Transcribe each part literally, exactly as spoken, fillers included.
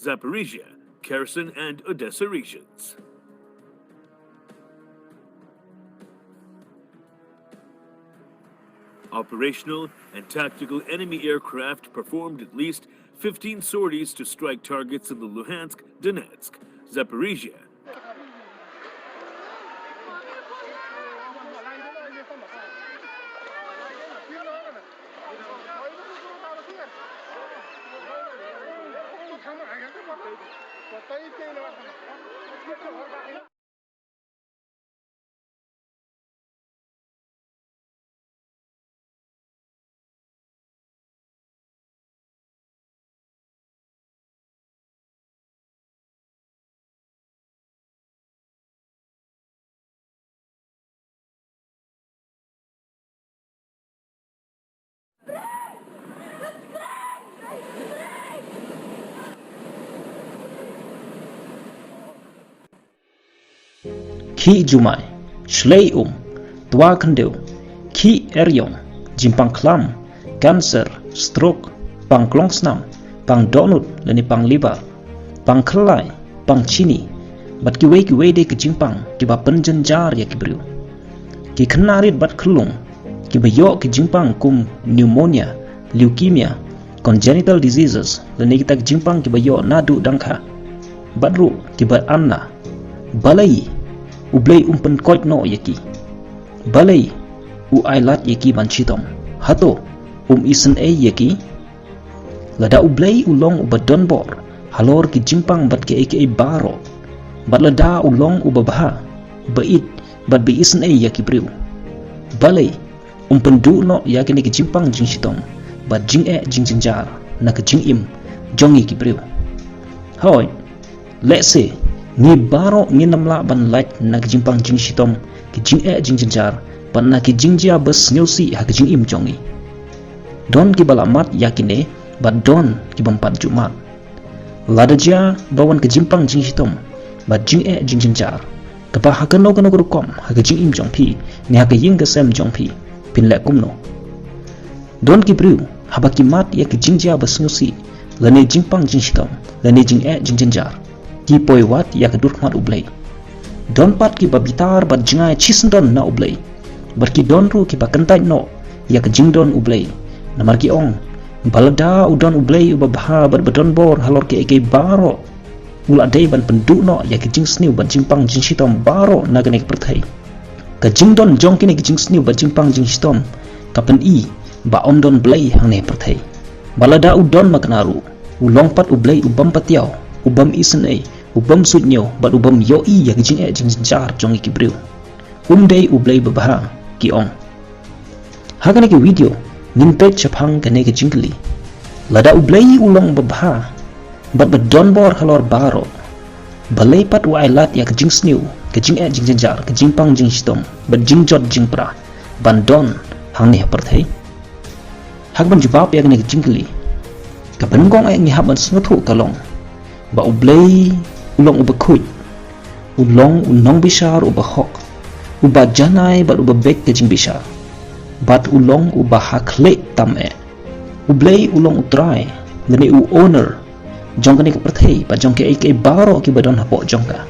Zaporizhia, Kherson, and Odessa regions. Operational and tactical enemy aircraft performed at least fifteen sorties to strike targets in the Luhansk, Donetsk, Zaporizhia, Khih jumai, shlei um, twa khyndew, khih eriong, jingpang khlam, cancer, stroke, pang klongsnam, pang dohnud lane pang liver, pang khyllai, pang chini, bad kiwei kiwei de ki jingpang kiba pynjynjar ïa ki briew. Ki khynnah rit bad khyllung kiba ïoh ki jingpang kum pneumonia, leukemia, congenital diseases lane kita ki jingpang kiba ïoh naduh dang kha, bad ruh kiba anna. Balei U Blei um pynkoit noh ïa ki? Balei u ailad ïa ki ban shitom? Hato um isynei ïa ki? Lada U Blei u long uba donbor halor ki jingpang bad kiei kiei baroh, bad lada u long uba bha, ba ïeit bad ba isynei ïa ki briew, balei um pynduh noh ïa kine ki jingpang jingshitom bad jingeh jingjynjar na ka jingim jong ngi ki briew? Hooid, lehse ngi baroh ngin ym lah ban lait na ki jingpang jingshitom, ki jingeh jingjynjar bad na ki jingjia ba sngewsih ha ka jingim jong ngi. Don kiba lah mad ïa kine bad don kibym pat ju mad. Lada jia ba wan ka jingpang jingshitom bad jingeh jingjynjar, kaba ha kano kano ka rukom ha ka jingim jong phi ne ha ka ïing ka sem jong phi, phin leh kumno? Don ki briew haba ki mad ïa ki jingjia ba sngewsih, lane jingpang jingshitom, lane jingeh jingjynjar, ki poi wad ïa ka dur khmat U Blei. Don pat kiba bitar bad jngai shisyndon na U Blei, bad ki don ruh kiba kyntait noh ïa ka jingdon U Blei, namar ki ong ba lada u don U Blei uba bha bad ba donbor halor kiei kiei baroh, u la dei ban pynduh noh ïa ka jingsniew bad jingpang jingshitom baroh na kane ka pyrthei. Ka jingdon jong kine ka jingsniew bad jingpang jingshitom ka pyni ba ym don Blei hangne ha pyrthei. Ba lada u don ma kane ruh, u long pat U Blei ubym patiaw, ubym isynei, ubym suidñiew bad ubym ïohi ïa ka jingeh jingjynjar jong ngi ki briew. Um dei U Blei babha, ki ong. Ha kane ka video ngin peit shaphang kane ka jingkylli. Lada U Blei u long babha bad ba donbor halor baroh, balei pat u ailad ïa ka jingsniew, ka jingeh jingjynjar, ka jingpang jingshitom bad jingjot jingpra ban don hangne ha pyrthei? Ha kaban jubab ïa kane ka jingkylli, kaba nyngkong eh ngi hap ban sngewthuh ka long ba U Blei u long uba khuid, u long u nongbishar uba hok, uba janai bad uba beit ka jingbishar, bad u long uba ha khlieh tam eh. U Blei u long U Trai lane u owner jong kane ka pyrthei bad jong kiei kiei baroh kiba don hapoh jong ka.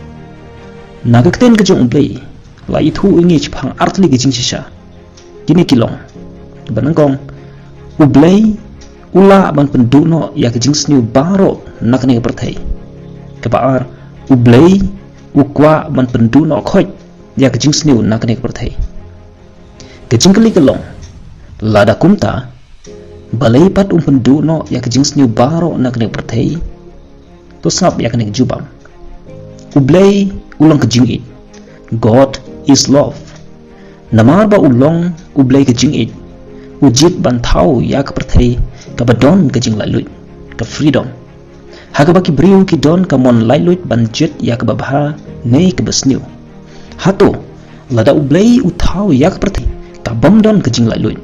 Na ka ktien ka jong U Blei la ïathuh ïa ngi shaphang artylli ki jingshisha. Kine ki long: kaba nyngkong, U Blei u lah ban pynduh noh ïa ka jingsniew baroh na kane ka pyrthei. Kaba ar, U Blei u kwah ban pynduh noh khoit ïa ka jingsniew na kane ka pyrthei. Ka jingkylli ka long, lada kumta, balei pat um pynduh noh ïa ka jingsniew baroh na kane ka pyrthei? To sngap ïa kane ka jubab. U Blei u long ka jingïeit. God is love. Namar ba u long U Blei ka jingïeit, u jied ban thaw ïa ka pyrthei kaba don ka jinglaitluid, ka freedom, ha kaba ki briew ki don ka mon laitluid ban jied ïa kaba bha ne kaba sniew. Hato lada U Blei u thaw ïa ka pyrthei kabym don ka jinglaitluid,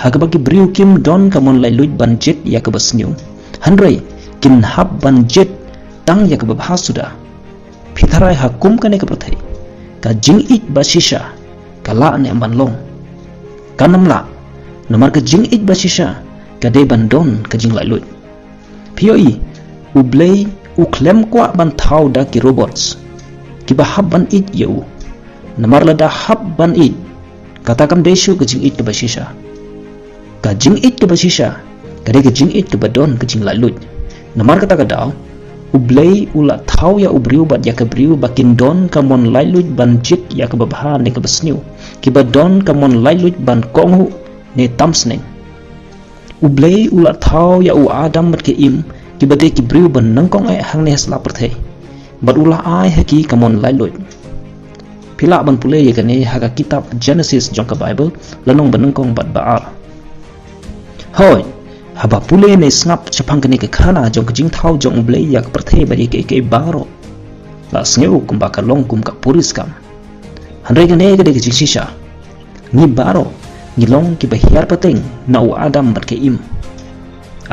ha kaba ki briew kim don ka mon laitluid ban jied ïa kaba sniew, hynrei kin hap ban jied tang ïa kaba bha suda? Phi tharai ha kum kane ka pyrthei, ka jingïeit ba shisha ka lah ne em ban long? Kan ym lah, namar ka jingïeit ba shisha ka dei ban don ka jinglaitluid. Phi ïohi, U Blei U khlem kwah ban thaw da ki robots kiba hap ban ïeit ïa u. Namar lada hap ban ïeit, kata kam dei shuh ka jingïeit kaba shisha. Ka jingïeit kaba shisha ka dei ka jingïeit kaba don ka jinglaitluid. Namar kata ka daw, U Blei u la thaw ïa u briew bad ïa ka briew ba kin don ka mon laitluid ban jied ïa kaba bha ne kaba sniew, kiba don ka mon laitluid ban kohnguh ne tam sneng. U Blei u la thaw ïa u Adam bad ka Im, kiba dei ki briew ba nyngkong eh hangne ha sla pyrthei, bad u la ai ha ki ka mon laitluid. Phi lah ban pule ïa kane ha ka kitab Genesis jong ka Baibl, lynnong ba nyngkong bad ba ar. Hooid, haba pule ne sngap shaphang kane ka khana jong ka jingthaw jong U Blei ïa ka pyrthei bad ïa kiei kiei baroh, la sngew kumba ka long kum ka puriskam. Hynrei kane ka dei ka jingshisha. Ngi baroh ngi long kiba hiar pateng na u Adam bad ka Im.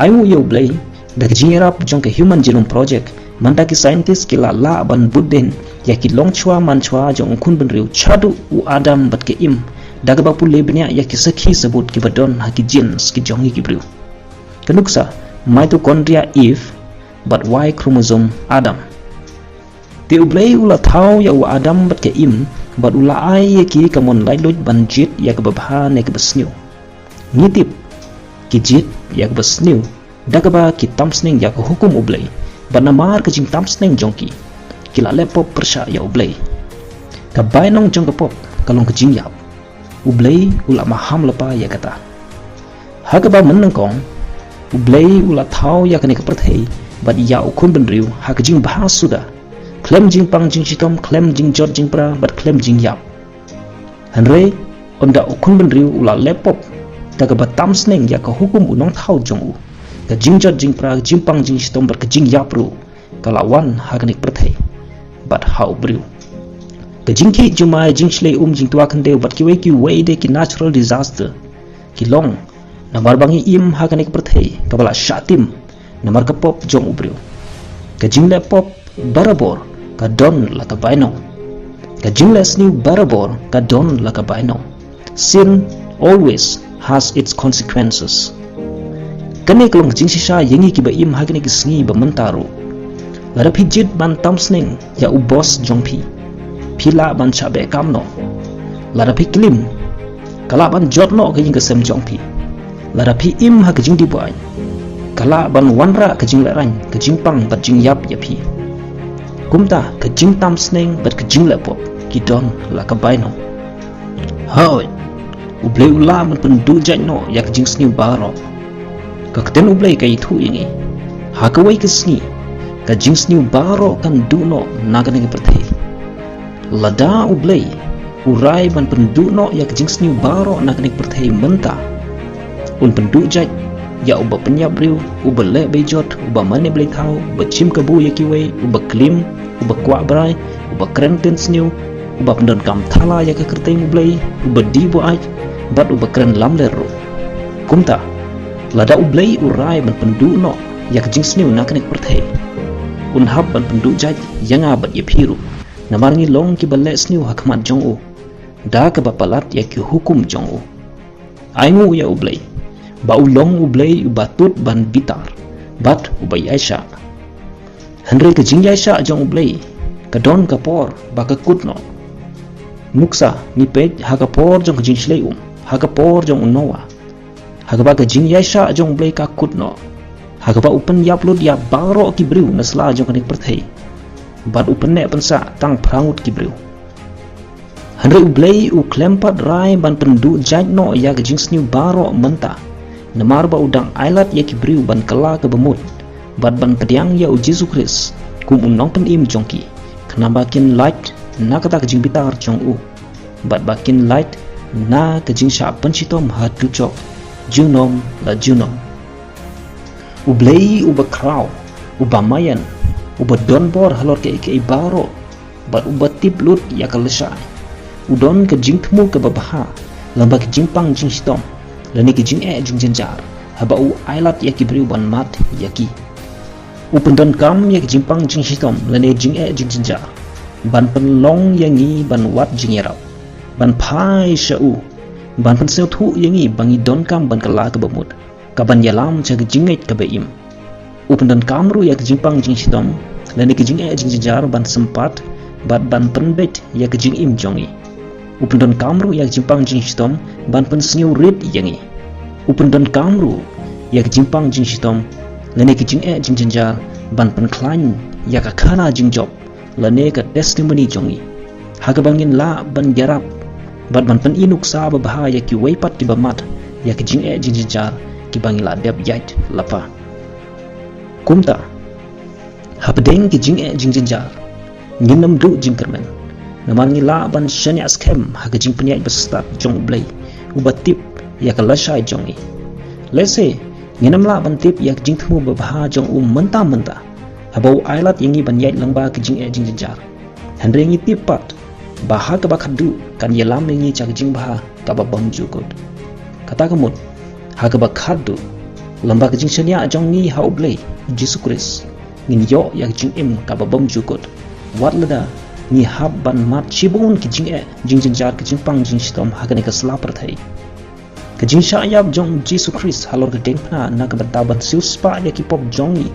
Ainguh ïa U Blei, da ka jingïarap jong ka Human Genome Project, mynta ki scientist ki la lah ban bud dien ïa ki longshwa manshwa jong u khun bynriew shaduh u Adam bad ka Im, da kaba pule bniah ïa ki sakhi sabut kiba don ha ki genes ki jong ngi ki briew. Ka nuksa, mitochondria Eve bad Y chromosome Adam. Te U Blei u la thaw ïa u Adam bad ka Im, bad u la ai ïa ki ka mon laitluid ban jied ïa kaba bha ne kaba sniew. Ngi tip, ki jied ïa kaba sniew da kaba ki tam sneng ïa ka hukum U Blei, bad namar ka jingtam sneng jong ki, ki la leh pop pyrshah ïa U Blei. Ka bainong jong ka pop ka long ka jingïap. U Blei u la maham lypa ïa kata. Ha kaba mynnyngkong, U Blei u la thaw ïa kane ka pyrthei bad ïa u khun bynriew ha ka jingbha suda, khlem jingpang jingshitom, khlem jingjot jingpra bad khlem jingïap. Hynrei ynda u khun bynriew u la leh pop, da kaba tam sneng ïa ka hukum u nongthaw jong u, ka jingjot jingpra, ka jingpang jingshitom bad ka jingïap ruh ka la wan ha kane ka pyrthei bad ha u briew. Ka jingkhih jumai, jingshlei um, jingtwa khyndew bad kiwei kiwei de ki natural disaster ki long namar ba ngi im ha kane ka pyrthei kaba la shah tim namar ka pop jong u briew. Ka jingleh pop barabor ka don la ka bainong. Ka jingleh sniew barabor ka don la ka bainong. Sin always has its consequences. Kane ka long ka jingshisha ïa ngi kiba im ha kine ki sngi ba mynta ruh. Lada phi jied ban tam sneng ïa u boss jong phi, phi lah ban shah beh kam noh. Lada phi klim, ka lah ban jot noh ka ïing ka sem jong phi. Lada phi im ha ka jingdih buaid, ka lah ban wanrah ka jinglehraiñ, ka jingpang bad jingïap ïa phi. Kumta ka jingtam sneng bad ka jingleh pop ki don la ka bainong. Hooid, U Blei u lah ban pynduh jait noh ïa ka jingsniew baroh. Ka ktien U Blei ka ïathuh ïa ngi, ha kawei ka sngi ka jingsniew baroh kan duh noh na kane ka pyrthei. Lada U Blei u rai ban pynduh noh ïa ka jingsniew baroh na kane ka pyrthei mynta, un pynduh jait ïa uba pynïap briew, uba leh beijot, uba mane bleithaw, uba shim kabu ïa kiwei, uba klim, uba kwah brai, uba kren ktien sniew, uba pyndonkam thala ïa ka kyrteng U Blei, uba dih buaid bad uba kren lamler ruh. Kumta, lada U Blei u rai ban pynduh noh ïa ka jingsniew na kane ka pyrthei, un hap ban pynduh jait ïa nga bad ïa phi ruh, namar ngi long kiba leh sniew ha khmat jong u da kaba palat ïa ki hukum jong u. Ainguh ïa U Blei, ba u long U Blei uba tut ban bitar bad uba ïaishah. Hynrei ka jingïaishah jong U Blei ka don ka por ba ka kut noh. Nuksa, ngi peit ha ka por jong ka jingshlei um, ha ka por jong u Noah, ha kaba ka jingïaishah jong U Blei ka kut noh, ha kaba u pynïap lut ïa baroh ki briew na sla jong kane ka pyrthei, bad u pynneh pynsah tang phra ngut ki briew. Hynrei U Blei u khlem pat rai ban pynduh jait noh ïa ka jingsniew baroh mynta, namar ba u dang ailad ïa ki briew ban kylla kaba mut bad ban pdiang ïa U Jisu Khrist kum U Nongpynim jong ki, khnang ba kin lait na kata ka jingbitar jong u, bad ba kin lait na ka jingshah pynshitom ha dujok junom la junom. U Blei uba khraw, uba maïan, uba don bor halor kiei kiei baroh, bad uba tip lut ïa ka lashai, u don ka jingthmu kaba bha lyngba ka jingpang jingshitom lane ka jingeh jingjynjar, haba u ailad ïa ki briew ban mad ïa ki. U pyndonkam ïa ka jingpang jingshitom lane jingeh jingjynjar ban pynlong ïa ngi ban wad jingïarap, ban phai sha u, ban pynsngewthuh ïa ngi ba ngi donkam ban kylla kaba mut, kaban ïalam sha ka jingngeit kaba im. U pyndonkam ruh ïa ka jingpang jingshitom lane ka jingeh jingjynjar ban sympat bad ban pynbeit ïa ka jingim jong ngi. U pyndonkam ruh ïa ka jingpang jingshitom ban pynsngewrit ïa ngi. U pyndonkam ruh ïa ka jingpang jingshitom lane ka jingeh jingjynjar ban pynkhlaiñ ïa ka khana jingjop lane ka testimoni jong ngi, ha kaba ngin lah ban ïarap bad ban pyni nuksa babha ïa kiwei pat kiba mad ïa ka jingeh jingjynjar kiba ngi la dep ïaid lypa. Kumta, hapdeng ka jingeh jingjynjar, ngin ym duh jingkyrmen, namar ngi lah ban shaniah skhem ha ka jingpynïaid bastad jong U Blei, uba tip ïa ka lashai jong ngi. Lehse ngin ym lah ban tip ïa ka jingthmu babha jong u mynta mynta, haba u ailad ïa ngi ban ïaid lyngba ka jingeh jingjynjar. Hynrei ngi tip pat ba ha kaba khatduh kan ïalam ïa ngi sha ka jingbha kaba bymjukut. Kata ka mut, ha kaba khatduh, lyngba ka jingshaniah jong ngi ha U Blei Jisu Khrist, ngin ïoh ïa ka jingim kaba bymjukut, wat lada ngi hap ban mad shibun ki jingeh jingjynjar, ki jingpang jingshitom ha kane ka sla pyrthei. Ka jingshah ïap jong Jisu Khrist halor ka diengphna na ka bynta ban siewspah ïa ki pop jong ngi,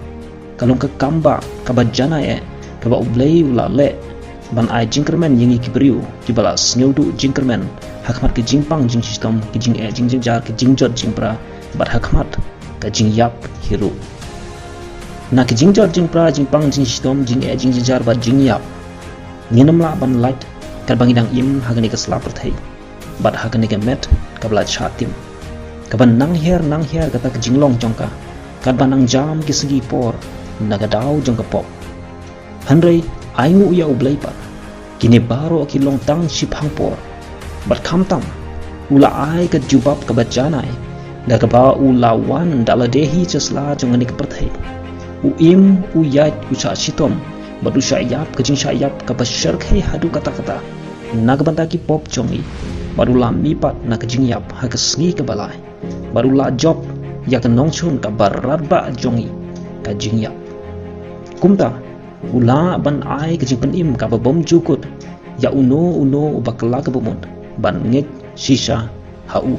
ka long ka kambah kaba janai eh kaba U Blei u la leh ban ai jingkyrmen ïa ngi ki briew kiba la sngewduh jingkyrmen ha khmat ka jingpang jingshitom, ka jingeh jingjynjar, ka jingjot jingpra, bad ha khmat ka jingïap hi ruh. Na ka jingjot jingpra, jingpang jingshitom, jingeh jingjynjar bad jingïap, ngin ym lah ban lait katba ngi dang im ha kane ka sla pyrthei bad ha kane ka met kaba la shah tim, kaba nang hiar nang hiar kata ka jinglong jong ka, katba nang jam ki sngi por na ka daw jong ka pop. Hynrei ainguh ïa U Blei pat, kine baroh ki long tang shiphang por. Bad khamtam, u la ai ka jubab kaba janai, da kaba u la wan da lade hi sha sla jong kane ka pyrthei. U im, u ïaid, u shah shitom, bad u shah ïap ka jingshah ïap kaba shyrkhei haduh katta katta na ka bynta ki pop jong ngi, bad u la mih pat na ka jingïap ha ka sngi kaba lai, bad u la jop ïa ka nongshun kaba radbah jong ngi, ka jingïap. Kumta, u lah ban ai ka jingpynim kaba bymjukut ïa uno uno uba kylla ka bamut ban ngeit shisha ha u.